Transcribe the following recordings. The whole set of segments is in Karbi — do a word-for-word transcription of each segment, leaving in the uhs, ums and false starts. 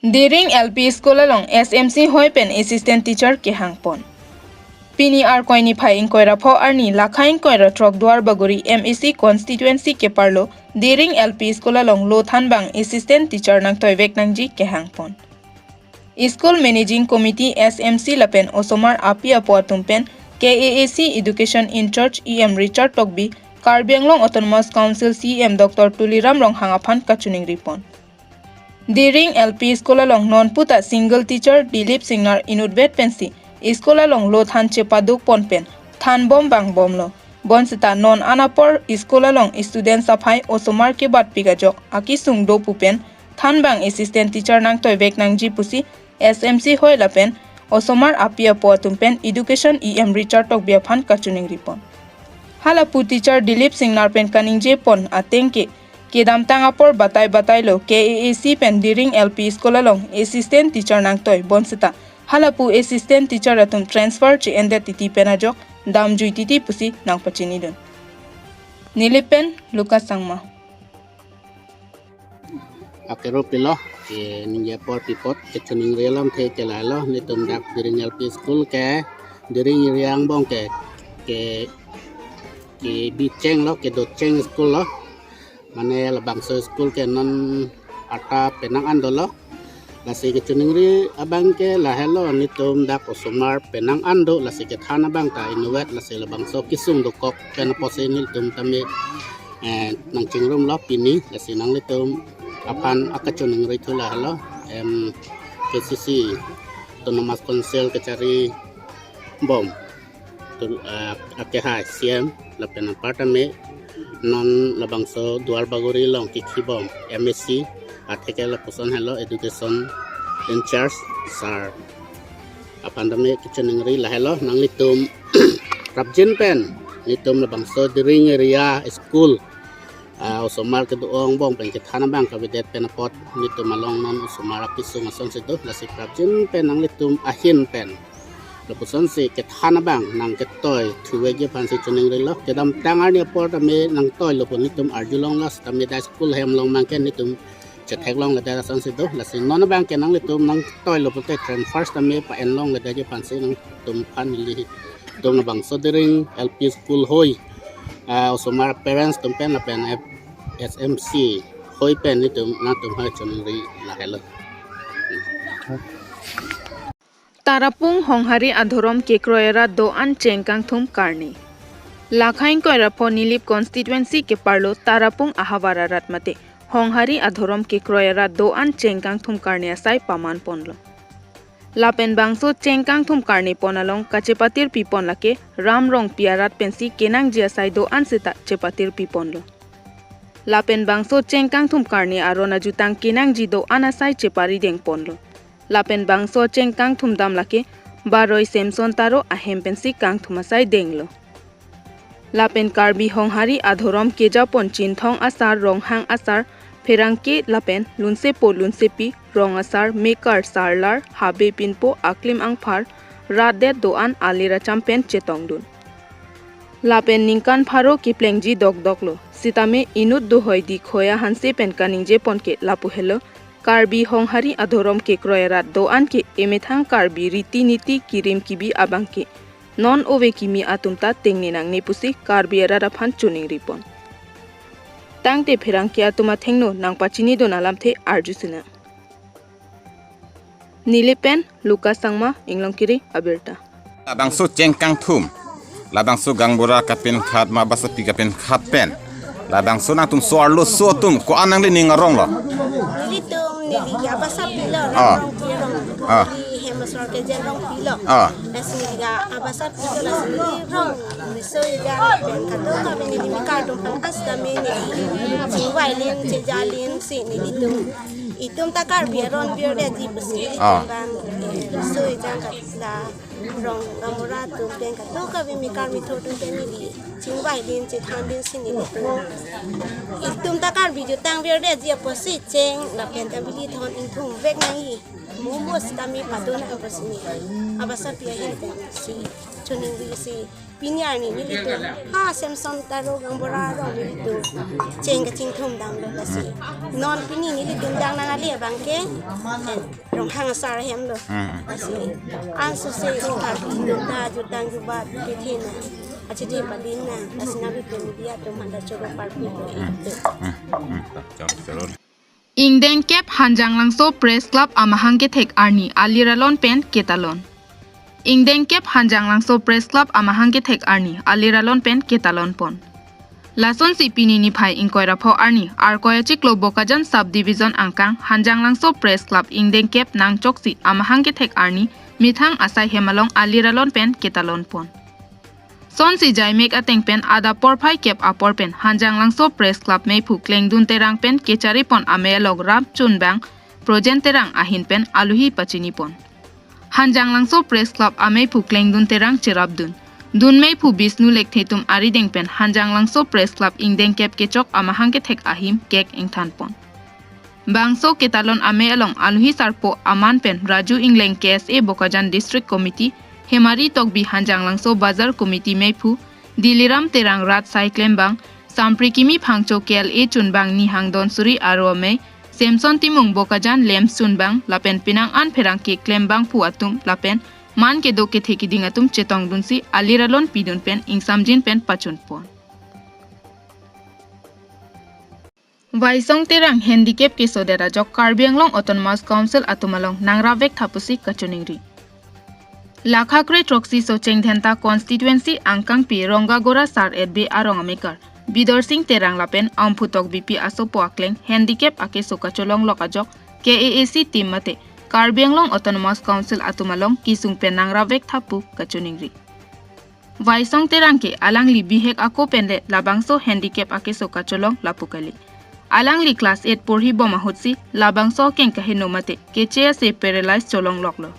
Diring L P School along S M C hoi pen assistant teacher kehangpon. Pini Arkoi niphai ingkoi ra pho arni Lakha ingkoi ra throk Duarbagori M A C constituency keparlo Diring L P School along lo thanbang assistant teacher nangtoivek nangji kehangpon. School Managing Committee S M C lapen osomar api apo atum pen K A A C Education in-charge E M Richard Tokbi, Karbi Anglong Autonomous Council C E M Doctor Tuliram Ronghang aphan kachiningripon. Diring L P School along non puta single teacher Dilip Singnar inutvet pensi school along lo than chepadukpon pen thanbom vangbomlo. Bonseta non an apor school along students aphai osomar kebatpik ajok akesung do pu pen thanbang assistant teacher nangtoivek nangji pusi S M C hoi lapen osomar api apo atum pen Education E M Richard Tokbi aphan kachiningripon. Halapu teacher Dilip Singnar pen kaningjepon ateng ke kedamtang apor batai batailo K A A C pen Diring L P School along assistant teacher nangtoi, bonseta halapu assistant teacher atum transfer che-endet titi pen ajok damjui titi pusi nangpachinidun. Nilip pen Lucas Sangma. Akero pilo, ke ningje apor pi apot, kechiningri alamthe ke lahelo, netum dak Diring L P School ke, Diring area angbong ke, ke, kebi chenglo, kedo cheng school lo. Mane labangso school ke non arta penang an dolo. Lasi kechiningri abang ke lahelo, netum dak osomar penang an do, lasi kethan abang ta inutvet, lasi labangso kesung dokok pen apotsi netum tame, eh, nangchingrumlo pini, lasi nanglitum aphan akachiningrithula helo, em, K C C Autonomous Council kacharibom, tul-, eh, akehai C E M lapen apartment non labangso Duarbagori along kekhibom M A C atheke lapuson helo education in-charge sir aphan tame kechiningri lahelo, nanglitum prapjin pen netum labangso Diring area school, ah, osomar kedo angbong pen kethan abang kavedet pen apot netum along non osomar akesung asonsi do, lasi prapjin pen nanglitum ahin pen lapusonsi kethan abang nangketoi thuvekji aphansi chiningrilo. Kedamtang arni apor tame nangtoilo pu netum arjulonglo, sitame dak school hem along abang ke netum chetheklongledet asonsi do, lasi non abang ke nanglitum nangtoilo pute transfer tame pa-enlongledetji aphansi nangtum aphan nelitum labangso Diring L P School hoi, ah, osomar parents atum pen lapen F-, S M C hoi pen netum nangtum hai chiningri lahelo. Tarapung Honghari adhorom kekroi arat do-an cheng kangthum karne. Lakha ingkoi ra pho Nilip constituency keparlo Tarapung ahavar arat mate Honghari adhorom kekroi arat do-an cheng kangthum karne asai pamanponlo. Lapen bangso cheng kangthum karnepon along kachepatirpipon lake Ram Rongpi arat pensi kenangji asai do-an seta chepatirpiponlo. Lapen bangso cheng kangthum karne aron ajutang kenangji do-an asai cheparidengponlo. Lapen bangso cheng kangthum dam lake Baroi Semson Taro ahem pensi kangthum asai denglo. Lapen Karbi Honghari adhorom kejapon Chinthong asar, Ronghang asar, pherangke lapen lunsepo lunsepi, rong asar, mekar, sarlar, habe pinpo, aklim angphar, rat det do-an alir acham pen chetongdun. Lapen ningkan pharo keplengji dokdoklo, sitame inut dohoi Dikhoi Hanse pen kaningjepon ke lapu helo, Karbi Honghari adhorom kekroi arat do-an ke emethang Karbi riti niti kirim kibi abang ke non ove kimi atum ta tengne nangne pusi Karbi arat aphan chiningripon. Tangte pherangke atum athengno nangpachinidun alamthe arjusinang. Nilip pen Lucas Sangma, Inglongkiri abirta. Labangso cheng kangthum, labangso gangbura kapenkhat ma basapi kapenkhat pen, labangso nangtum so-arlo so atum ko-an nangli ning aronglo? Nelitum neli ke abasapi lo, ah, Ram Rongpi arong. Ah. Neli hem asor ke Jen Rongpi lo. Ah. Lasi neli ke abasapi lo, lasi neli rong, neli so-ejang pen kadokave neli mekar atum aphan asdame neli chingvailin chejalin si nelitum. Itum ta Karbi aron birdetji pusi, ah, itum abang, eh, so-ejang kat la rong gamura atum pen kadokave mekar metho atum pen neli chingvailin chethanlin si nelitum. Itum ta Karbi jutang birdetji apotsi cheng lapen ta bili thon ingthumvek nangji. Momo sitame padun ang ko sini. Abasa pi ahin ko si choningri si pini arni nelitum. Ha, Samson Taro Gaonbura arong nelitum cheng kachingthum damlo lasi. Non pini nelitum dang nang ali abang ke, eh, Ronghang asar ahem lo. Hmm. Lasi. Anso se Karbi nunda jutang jubat tithin na. Achi di padin na. Lasi nelitum media atum handa choro parpi. Hmm. Hmm. Hmm. Chalo, chalo. Ingdeng kep Hanjanglangso Press Club amahang kethek arni alir alon pen ketalon. Ingdeng kep Hanjanglangso Press Club amahang kethek arni alir alon pen ketalon pon. Lasonsi pini niphai ingkoi ra pho arni Arkoi achiklo Bokajan Sub Division angkang Hanjanglangso Press Club ingdeng kep nangchoksi amahang kethek arni methang asai hem along alir alon pen ketalon pon. Sonsi jaimek ateng pen adap porphai kep apor pen Hanjanglangso Press Club meiphu Klengdun Terang pen kechari pon amei along ram chunbang Projen Terang ahin pen aluhi pachini pon. Hanjanglangso Press Club ameiphu Klengdun Terang cherapdun. Dun meiphu Bisnu Lekthe atum arideng pen Hanjanglangso Press Club ingdeng kep kechok amahang kethek ahim kek ingthan pon. Bangso ketalon amei along aluhi sarpo aman pen Raju Ingleng K S A Bokajan District Committee, Hemari Tokbi Hanjanglangso Bazar Committee meiphu, Diliram Terang rat sai klembang, Sampri Kimi Phangcho K L A chunbang Nihang Donsuri aro amei, Samson Timung Bokajan lem chunbang, lapen penang an pherangke klembangphu atum, lapen man kedo kethe kiding atum chetongdunsi alir alon pidun pen ingsamjin pen pachun pon. Vaisong Terang handicap kesodet ajok Karbi Anglong Autonomous Council atum along nangrapvek tha pusi kachoningri. Lakha kre throksi Socheng Dhenta constituency angkangpi Rongagora Sar Etbe arong amekar Bidor Sing Terang lapen Amphu Tokbipi asopo akleng handicap akeso kacholonglok ajok K A A C team mate Karbi Anglong Autonomous Council atum along kesung pen nangrapvek tha pu kachoningri. Vaisong Terang ke alangli bihek ako penle labangso handicap akeso kacholong lapu kali. Alangli class eight porhi bom ahutsi labangso akeng kaheno mate keche ase paralyzed cholongloklo.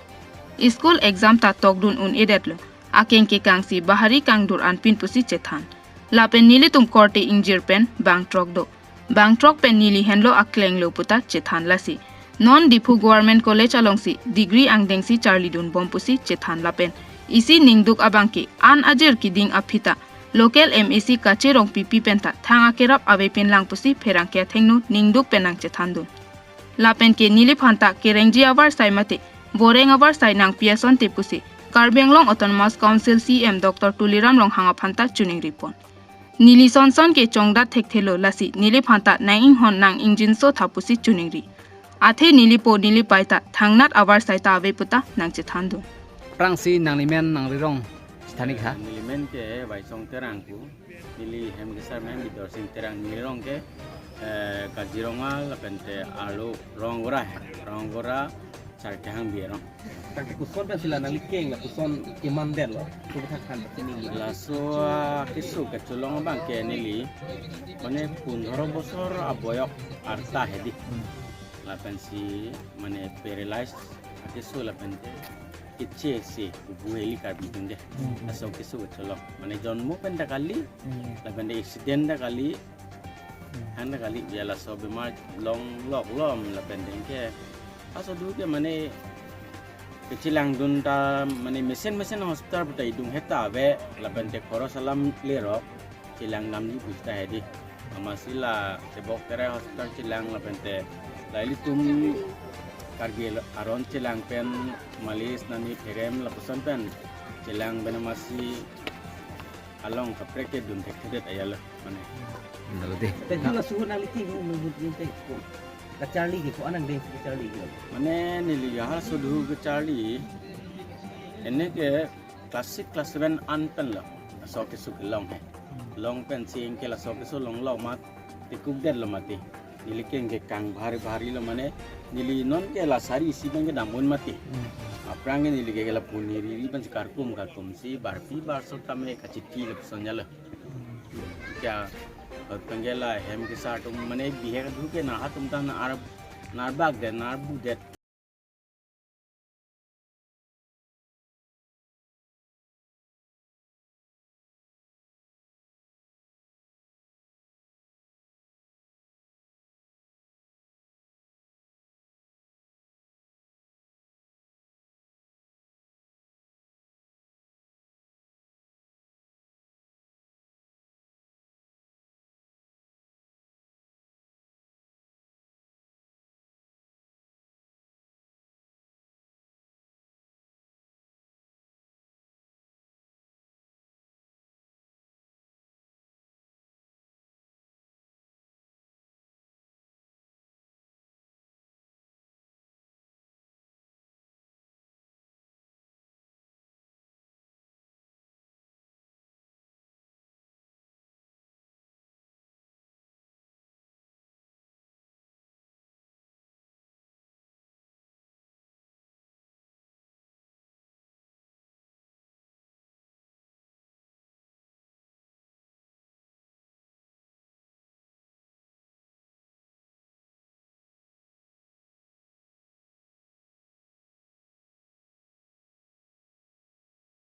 School exam ta tokdun un-edetlo. Akeng kekangsi bahari kangdur anpin pusi chethan. Lapen nelitum korte ingjir pen bang throk do. Bang throk pen neli henlo aklenglo puta chethan lasi. Non Diphu Government College alongsi degree angdengsi charlidun bom pusi chethan lapen isi ningduk abangke an ajir kiding aphi ta local M A C Kache Rongpipi penta thang akerap avepin lang pusi pherangke athengno ningduk pen nangchethandun. Lapen ke neliphan ta kerengji avarsai mate voreng avarsai nangpi asonte pusi Karbi Anglong Autonomous Council C M Doctor Tuliram Ronghang aphan ta choningri pon. Neli sonson ke chongdat thekthelo lasi neliphan ta nang inghon nang ingjinso tha pusi choningri. Athe nelipo nelipei ta thangnat avarsai ta ave puta nangchethandun. Aphrangsi nanglimen nangli rong chethan-ik tha. Nelimen ke Vaisong Terang pu. Neli hem kesar men Bidor Sing Terang, neli rong ke, eh, Kaziranga lapente arlo Rongagora he. Rongagora Sar Kehang Bi arong. Tangte koson pensi la nangli keng la koson keman detlo? Kopi thak than pini neli. Laso, ah, keso kacholong abangke neli mane pondro bosor aboyok arta hedi. Hmm. Lapensi mane paralyzed akeso lapente keche ase kubu heli Karbi atum de. Hmm. Laso keso kacholong. Mane jonmo pen ta kali, hmm, lapente accident ta kali, hmm, hang ta kali, ya laso bemar longlok lom lapente ke. Aso du ke mane kechelangdun ta mane mesen mesen hospital puta idung heta ave lapente khoros alam lerok chelang damji pusi ta hedi. Amatsi la chebok kere hospital chelang lapente la ilitum Karbi aron chelang pen malis nani pherem lapuson pen chelang pen amatsi along kaprek ke dun thekthedet ajatlo mane. Nalo de. Te jula suhu nangli keng nung hut yin te ko. Kacharli ke ko-an angdengsi kacharli ke. Mane neli ya halaso du kacharli. Ene ke class six, class seven an penlo laso keso kelong he. Long pensi ke laso keso longlok mat tekuk detlo mati. Neli keng ke kang bahari bahari lo mane neli non ke la sari isi abangke dam un mati. Hmm. Aphrang ke neli ke la puni riri pensi karkum karkumsi barpi barsot tame kachiti lapuson ajatlo. Hmm. Kya penggela hem kesar atum mane bihek du ke na atum ta nar narbak det narbu det.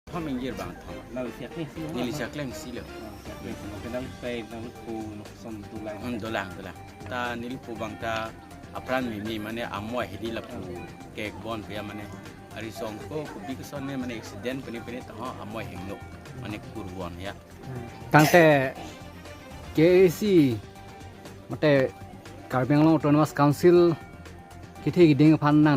Thom ingjir bang thom. Nang siak ni si. Neli siak klem si lo. Siak ni si. Kenang kai nang ko nokson dolang. Hmm, dolang, dolang. Ta neli pu bang ta apran mimi mane amoi hedi lapu kekbon pia mane. Ari song ko kubi keson ne mane accident pene pene ta ho amoi hingno. Mane kurvon ya. Tangte K A A C mate Karbi Anglong Autonomous Council kethe keding aphan nang